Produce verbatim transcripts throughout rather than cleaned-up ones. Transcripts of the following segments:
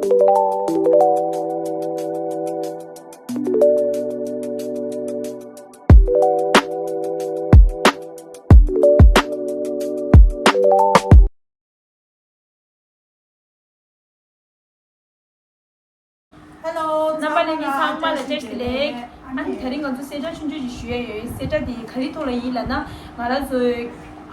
Hello རྣམ་པ་ལྷན་རྒྱས་ཚང་མ་ལ་བཀྲ་ཤིས་བདེ་ལེགས། ཨ་ནི་དེ་རིང་ང་ཚོ་གསལ་བསྒྲགས་ཆུང་ཆུང་ཞིག་ཞུ་ཡ་ཡོད། གསལ་བསྒྲགས་དེ་ག་རེ་ཐོག་ལ་ཡིན་ལབ་ན། ང་རང་ཚོའི་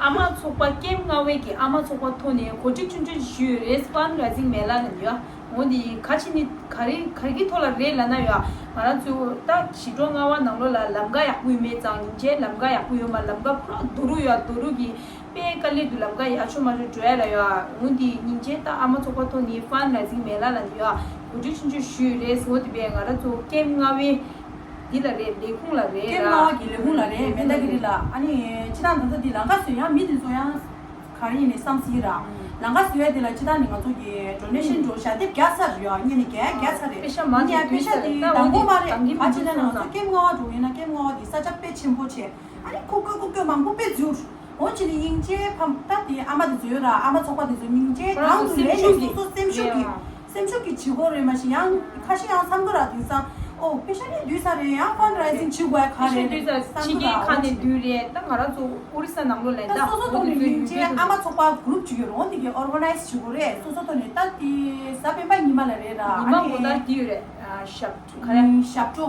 ཨ་མ་ཚོགས་པ་ཀེམ་ལྔ་པའི་གི་ཨ་མ་ཚོགས་པ་ཐོག་ནས་གོ་སྒྲིག་ཆུང་ཆུང་ཞིག་ཞུས་ཡོད་རེད། Fund Raising Mela ལབ་ཡོད། འོ་འདི་ག་ཅི་ནི་ག་རེ་ག་རེ་གི་ཐོག་ལ་རེད་ལབ་ན་ཡོད། ང་རང་ཚོ་ད་ཞི་ཀྲོང་ལྔ་པ་ནང་ལོགས་ལ་ལམ་ཀ་ཡག་པོ་ཡོད་མེད་ཙང་། སྙིང་རྗེ་ལམ་ཀ་ཡག་པོ་ཡོད་མ། ལམ་ཀ་པུ་ར་རྡོ་རུག་ཡོད། རྡོ་རུག་གི་དཔེ་དཀའ་ལས་འདུག་ལམ་ཀ་ཡག་ཤོས་མ་ཤོས་འགྲོ་ཡ་ལ་ཡོད། འོ་འདི་སྙིང་རྗེ་ད་ཨ་མ་ཚོགས་པ་ཐོག་ནས་Fund Raising Mela ལབ་ཡོད། གོ་སྒྲིག་ཆུང་ཆུང་ཞུས་རེད། འོ་དེ་བས་ང་རང་ཚོ་ཀེམ་ལྔ་པའི་འདི་ལ་རེད། ལས་ཁུངས་ལ་རེད། ཀེམ་ལྔ་པ་གི་ལས་ཁུངས་ལ་རེད། མེ་ད་གི་རི་ལ། ཨ་ནི་ཕྱི་ནང་ད་ལྟ་འདི་ལམ་ཀ་བཟོས་ཡང་མི་འདི་ཚོ་ཡང་ག་རེ་ཡིན་ནས་བསམ་སྲིད་ར། ལམ་ཀ་བཟོས་ཡ་དེ་ལ་ཕྱི་ནང་ནས་ང་ཚོ་གི་Donation འགྲོ་ཞལ་འདེབས་བརྒྱབ་ཚར་ཡོད། ཨ་ནི་ནས་བརྒྱ་བརྒྱབ་ཚར་རེད། པེ་ཤ་མ་ཨ་ནི་ཡ་པེ་ཤ་དེ་དང་པོ་མ་རེད། ག་ཅི་ལབ་ན་ང་ཚོ་ཀེམ་ལྔ་པ་འགྲོ་ཡིན་ན་ཀེམ་ལྔ་པ་དེ་ས་ཆ་དཔེ་ཆེན་པོ་བྱས། ཨ་ནི་ཁུག་ཀོ་ཁུག་ཀོ་མང་པོ་དཔེ་འཛུགས། འོ་ཅི་ནི་སྙིང་རྗེ་ཕམ་ད་དེ་ཨ་མ་དེ་ཚོ་ཡོད་ར། ཨ་མ་ཚོགས་པ་དེ་ཚོ་སྙིང་རྗེ་ཁོ་རང་དང་དུ་ཚོ་ལས་སེམས་ཤུགས་ཀྱི་ཤུགས་སོ་སོ་སེམས་ཤུགས་ཀྱི་ཡོད་ར། སེམས་ཤུགས་ཀྱི་བྱེད་སྒོ་རེད། མ་གཞི་ཡང་ཁ་ཤས་ཡང་བསམ་གི་ར། དེང་སང་ཨོ་པེ་ཤ་ནི་བསྡུས་ས་རེད། ཡང་Fund Raising བྱེད་དགོས་ག་རེད་བསམ་གི་ར། ཕྱི་རྒྱལ་ཁག་ནས་བསྡུས་རེད། ད་ང་རང་ཚོ་ཨོ་རི་ས་ནང་ལོགས་ལ་ད་ད་སོ་སོ་ཐོག་ནས་སྙིང་རྗེ་ཨ་མ་ཚོགས་པ་གུ་རུབ་ཅིག་ཡོད་ར། འོ་འདི་གི་Organize བྱེད་དགོས་རེད། སོ་སོ་ཐོག་ནས་ད་དེ་གཟའ་སྤེན་པ་ཉི་མ་ལ་རེད་ར། ཉི་མ་ཨ་ནི་འོ་ད་འདི་ཡོད་རེད། ཞབས་ག་རེ། ཞབས་བྲོ།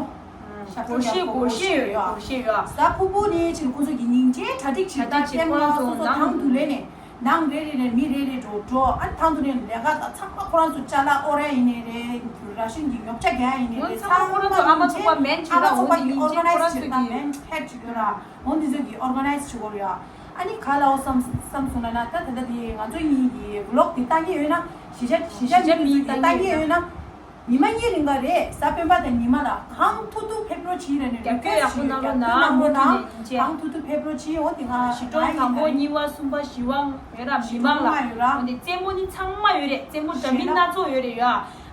ཞབས་བྲོ་སྒོར་གཞས། སྒོར་གཞས་ཡོད། སྒོར་གཞས་ཡོད། གཟའ་ཕུར་བུ་ནི་ཕྱིར་ཁོ་ཚོ་གི་སྙིང་རྗེ་གྲ་སྒྲིག་བྱེད། ད་ཀེམ་ལྔ་པ་སོ་སོ་དང་དུ་ལེན་ནས་ནང་རེ་རེ་ནས་མི་རེ་རེ་འགྲོ་འགྲོ། ཨ་ཐང་དུ་ནས་ལས་ཀ་ཚང་མ་ཁོ་རང་ཚོ་ཅ་ལག་དབོར་ཡ་ཡིན་ནའི་རེད། ར་ཤིན་གྱི་ཉོ་ཆ་རྒྱག་ཡ་ཡིན་ནའི་རེད། ཚང་མ་ཁོ་རང་ཚོ་ཨ་མ་ཚོགས་པ་མེན་བྱེད་ར། འོ་འདི་སྙིང་རྗེ་ཁོ་རང་ཚོ་གི་མེན་ཧེད་བྱེད་དགོས་ར། འོ་འདི་ཚོ་གི་Organize བྱེད་དགོས་རེད་ཡ། ཨ་ནི་ག་ལ་འོ་བསམ་བསམ་སོང་ན་ན། ད་ད་ལྟ་དེ་ང་ཚོ་གཉིས་ཀྱི་Vlog དེ་ལྟ་གི་ཡོད་ན། གཞིས་ཆགས་གཞིས་ཆགས་མི་ཚོ་གི་ལྟ་གི་ཡོད་ན། ཉི་མ་གཉིས་རིང་ག་རེད། གཟའ་སྤེན་པ་དང་ཉི་མ་ལ་གང་ཐུབ་ཐུབ་ཕེབས་རོགས་གྱིས་ར་ནས་རྒྱབ་སྐྱོར་ཡག་པོ་གནང་རོགས་གནང་། རྒྱབ་སྐྱོར་གནང་རོགས་གནང་། གང་ཐུབ་ཐུབ་ཕེབས་རོགས་གྱིས། འོ་དེ་ང་ཞི་ཀྲོང་དང་པོ་གཉིས་པ་གསུམ་པ་བཞི་པ་ཡོད་ར། མི་མང་ལ་ཡོད་ར། འོ་དེ་རྩེད་མོ་ནི་ཚང་མ་ཡོད་རེད། རྩེད་མོ་འདྲ་མིན་སྣ་ཚོགས་ཡོད་རེད་ཡ།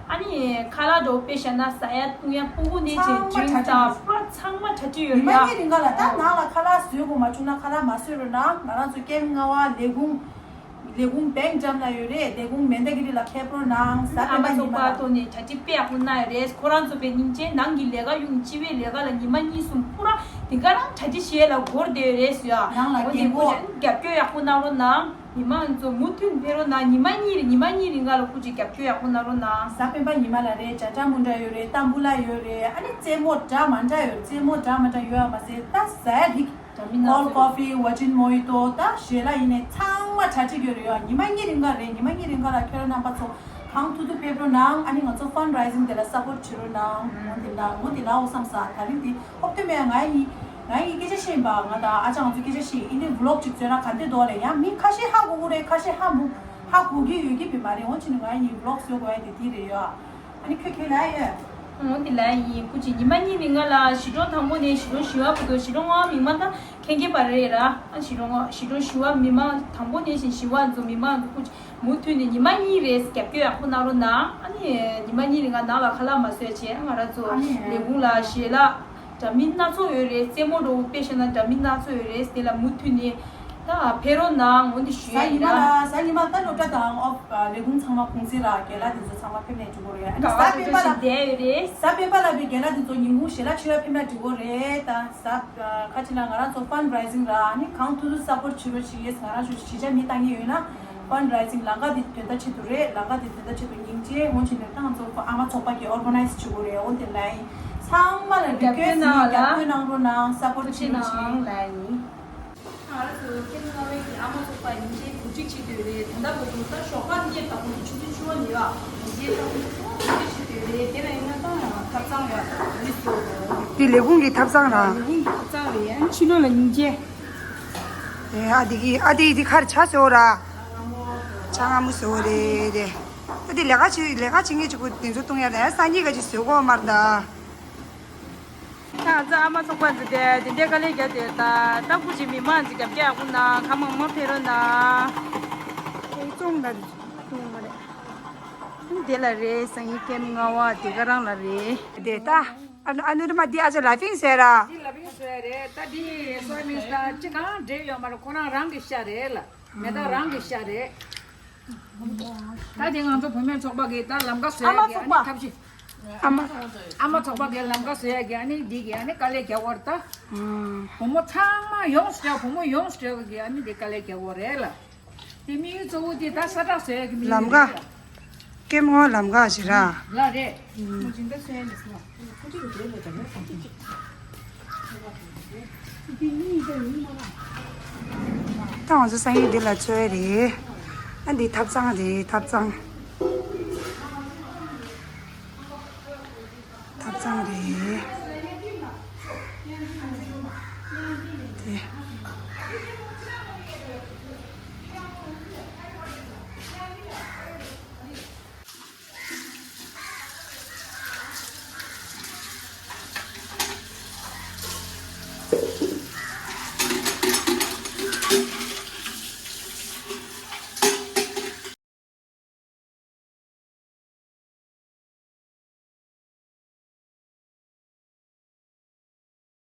ཨ་ནི་ཁ་ལག་འདྲ་པོ་དཔེ་བཞག་ན་ཟ་ཡ་བཏུང་ཡ་སྤུ་གུ་ནས་བྱས་ཚང་མ་ཌིང་སི་དང་པུ་ར་ཚང་མ་གྲ་སྒྲིག་ཡོད་རེད་ཡ། ཉི་མ་གཉིས་རིང་ག་ལ་ད་ནང་ལ་ཁ་ལག་བཟོས་དགོས་མ་བྱུང་ན་ཁ་ལག་མ་བཟོས་རོགས་གནང་། ང་རང་ཚོ་ཀེམ་ལྔ་པ་ལས་ཁུངས། ལས་ཁུངས་བེང་འགྲམ་ལ་ཡོད་རེད། ལས་ཁུངས་མེ་མདའ་གི་རི་ལ་ཕེབས་རོགས་གནང་། གཟའ་སྤེན་པ་ཉི་མ་ལ། ཨ་མ་ཚོགས་པ་ཐོག་ནས་གྲ་སྒྲིག་དཔེ་ཡག་པོ་གནང་ཡོད་རེད། ཁོ་རང་ཚོ་དཔེ་སྙིང་རྗེ། ནང་གི་ལས་ཀ་ཡོང་། སྤྱི་པའི་ལས་ཀ་ལ་ཉི་མ་གཉིས་གསུམ་པུ་ར་དེ་ག་རང་གྲ་སྒྲིག་བྱེད་ཡ་ལ་འགོར་བསྡད་ཡོད་རེད་ཟེར་ཡ། ནང་ལ་འོ་དེ་སྐད་འགོ་ཆེན་རྒྱབ་སྐྱོར་ཡག་པོ་གནང་རོགས་གནང་། ཉི་མ་ཚོ་མུ་མཐུད་ཕེབས་རོགས་གནང་། ཉི་མ་གཉིས་རེད། ཉི་མ་གཉིས་རིང་ག་ལ་སྐུ་མཁྱེན་རྒྱབ་སྐྱོར་ཡག་པོ་གནང་རོགས་གནང་། གཟའ་སྤེན་པ་ཉི་མ་ལ་རེད། ཇ་ཏྲ་མུ་འདྲ་ཡོད་རེད། ཏམ་བུ་ལ་ཡོད་རེད། ཨ་ནི་རྩེད་མོ་འདྲ་མ་འདྲ་ཡོད་རེད། རྩེད་མོ་འདྲ་མ་འདྲ་ཡོད་པ་མ་ཟད་ད་ཟ་ཡ་རིགས། འདྲ་མིན་སྣ་Cold ཚོགས། Coffee Virgin Mojito ད་ཞལ་ལག་ཡིན་ནའི་ཚང་མ་གྲ་སྒྲིག་ཡོད་རེད་ཡ། ཉི་མ་གཉིས་རིང་ག་རེད། ཉི་མ་གཉིས་རིང་ག་ལ་ཁྱོད་རང་རྣམ་པ་ཚོ་གང་ཐུབ་ཐུབ་ཕེབས་རོགས་གནང་། ཨ་ནི་ང་ཚོ་Fund Raising དེ་ལ་སཔོར་ཊི་བྱེད་རོགས་གནང་། འོ་དེ་ལ་འོ་དེ་ལའོ་བསམ་ས། ད་རིང་དེ་ཧོབ་ཏེ་མེད། ང་ཡིན་ང་ཡིན་སྐད་ཆ་བཤད་ཡིན་པ། ང་དང་ཨ་ཅག་ང་ཚོ་སྐད་ཆ་བཤད་ཡིན། དེ་Vlog ཅིག་བཟོས་ན་ག་འདྲ་འདུག་ལབ་ཡ། མི་ཁ་ཤས་ཧ་གོ་གི་རེད། ཁ་ཤས་ཧ་མི་ཧ་གོ་གི་ཡོད་ཀྱི་མ་རེད། འོ་ཅི་ནི་ང་ཡིན་Vlog བཟོ་དགོས་ཡ་དེ་དེ་རེད་ཡ། ཨ་ནི་ཁྱོད་ཁྱོད་ལ་ཡོད། འོ་དེ་ལ་ཡིན། སྐུ་མཁྱེན་ཉི་མ་གཉིས་རིང་ང་ལ་ཞི་ཀྲོང་དང་པོ་ནས་ཞི་ཀྲོང་བཞི་པ་བར་དུ། ཞི་ཀྲོང་ལྔ་པ་མི་མང་ད་མཁྱེན་མཁྱེན་པ་རེད་ར། ཨ་ཞི་ཀྲོང་ཞི་ཀྲོང་བཞི་པ་མི་མང་དང་པོ་ནས་བཞིན་བཞི་པ་ཚོ་མི་མང་ཚོ་སྐུ་མུ་མཐུད་ནས་ཉི་མ་གཉིས་རེ་རྒྱབ་སྐྱོར་ཡག་པོ་གནང་རོགས་གནང་། ཨ་ནི་ཉི་མ་གཉིས་རིང་ང་ནང་ལ་ཁ་ལག་མ་བཟོས་བྱས། ང་རང་ཚོ་ཨ་ནི་ལས་ཁུངས་ལ་ཞལ་ལག་འདྲ་མིན་སྣ་ཚོགས་ཡོད་རེད། རྩེད་མོ་འདྲ་པོ་དཔེ་བཞག་ན་འདྲ་མིན་སྣ་ཚོགས་ཡོད་རེད། དེ་ལ་མུ་མཐུད་ནས་ད་ཕེབས་རོགས་གནང་འོ་འདི་ཞུ་ཡ་ཡིན་ན། གཟའ་ཉི་མ་ད་སློབ་གྲྭ་དང་ཨོ་ལས་ཁུངས་ཚང་མ་ཁུངས་སེ་ར་རྒན་ལགས་དེ་ཚོ་ཚང་མ་ཕེབས་ནས་འགྲོ་གི་རེད། ཨ་ནི་གཟའ་སྤེན་པ་ལ་བསྡད་ཡོད་རེད། གཟའ་སྤེན་པ་ལ་བའི་རྒན་ལགས་དེ་ཚོ་ཉིན་གུང་ཞལ་ལག་མཆོད་ཡ་ཕེབས་ན་འགྲིག་གི་རེད། ད་གཟའ་ཁ་ཅིག་ན་ང་རང་ཚོ་Fund Raising ར་ཨ་ནི་གང་ཐུབ་ཐུབ་སཔོར་ཊི་བྱེད་རོགས་བྱེད། ང་རང་ཚོ་གཞིས་ཆགས་མི་ལྟ་མཁན་ཡོད་ན། Fund Raising ལམ་ཁ་དེ་དོན་དག་ཆེད་དུ་རེད། ལམ་ཁ་དེ་དོན་དག་ཆེད་དུ་སྙིང་རྗེ་ངོ་ཆེ་ནས་ཏང་ཚོ་ཨ་མ་ཚོགས་པ་གི་Organize བྱེད་དགོས་རེད། འོ་དེ་ལ་ཡིན། ཚང་མ་ལ་རྒྱབ་སྐྱོར་Request ཡིན། གནང་ལ། རྒྱབ་སྐྱོར་གནང་རོགས་གནང་། Support བྱེད་རོགས་གནང་བྱེད། ལ་ཡིན། ང་རང་ཚོ་ཁྱེད་རྣམ་པའི་གི་ཨ་མ་ཚོགས་པ་ཉིན་བྱེད་གོ་སྒྲིག་བྱེད་དུས་རེད། ད་ལྟ་བར་དུ་ད་ཞོགས་པ་གཉིད་ད་བར་དུ་ཆུ་ཚོད་བཅུ་པ་ནས་ཡོད། ཉིན་བྱེད་ད་བར་དུ་གོ་སྒྲིག་བྱེད་དུས་རེད། དེ་ལ་ཡིན་ན་ད་ཐབ་ཚང་ཡོད་ཡིན་སོ། འདི་ལས་ཁུངས་ཀྱི་ཐབ་ཚང་ར། ལས་ཁུངས་ཀྱི་ཐབ་ཚང་རེད། ཨ་ཕྱི་ལོགས་ལ་ཉིན་བྱེད། ཨེ་ཨ་དེ་གི་ཨ་དེ་དེ་ཁར་ཇ་བཟོ་ར། ཇ་མངར་མོ་བཟོ་རེད་རེད། ཨ་དེ་ལས་ཀ་བྱེད་ལས་ཀ་བྱེད་མཁན་གཅིག་པུ་དེ་ཚོ་བཏུང་ཡ་རེད། སང་ཉིན་ག་ཅིག་བཟོ་དགོས་མ་རེད་ད། ད་ང་ཚོ་ཨ་མ་ཚོགས་པ་ཚོ་དེ་དེ་འདྲའི་དཀའ་ལས་བརྒྱབ་དེ་ད་ལྟ་སྐུ་མཁྱེན་མི་མང་ཚོ་རྒྱབ་སྐྱོར་ཡག་པོ་གནང་། གང་མང་མང་ཕེབས་རོགས་གནང་། ཁོང་ཚོ་ང་ཚོ་མ་རེད། དེ་ལ་རེད། སང་ཉིན་ཀེམ་ལྔ་པ་དེ་ག་རང་ལ་རེད། དེ་ད་ཨ་ཨ་ནུ་རི་མ་འདི་ཨ་ཅག་ལ་ཕིང་ཟེར་ར། འདི་ལ་ཕིང་ཟེར་རེད། ད་འདི་སོ་མིན་ད་ཅི་གང་འབྲེལ་ཡོད་མ་རེད། ཁོ་རང་རང་གི་ཤ་རེད་ལ། མེ་ད་རང་གི་ཤ་རེད། ད་དེ་ང་ཚོ་བུད་མེད་ཚོགས་པ་གི་ད་ལམ་ཁ་བཟོ་ཡ་གི་ཨ་ནི་ཐབས་ཤེས། ཨ་མ། ཨ་མ་ཚོགས་པ་གི་ལམ་ཁ་བཟོ་ཡ་གི་ཨ་ནི་འདི་གི་ཨ་ནི་དཀའ་ལས་རྒྱག་བར་ད། བུ་མོ་ཚང་མ་ཡོངས་སུ་བྲལ་བུ་མོ་ཡོངས་སུ་བྲལ་བ་གི་ཨ་ནི་འདི་དཀའ་ལས་རྒྱག་བར་རེད་ལ། དེ་དམིགས་ཡུལ་གཙོ་བོ་དེ་ད་ས་བསྒྲགས་བཟོ་ཡ་གི་དམིགས་ཡུལ་ལམ་ཁ། རེད་ལ། སྐྱེམ་ངོ་ལམ་ཁ་ཞིག་ར། ལ་རེད། ད་ང་ཚོ་སང་ཉིན་འདི་ལ་འཚོལ་རེད། ཨ་འདི་ཐབ་ཚང་རེད། ཐབ་ཚང་།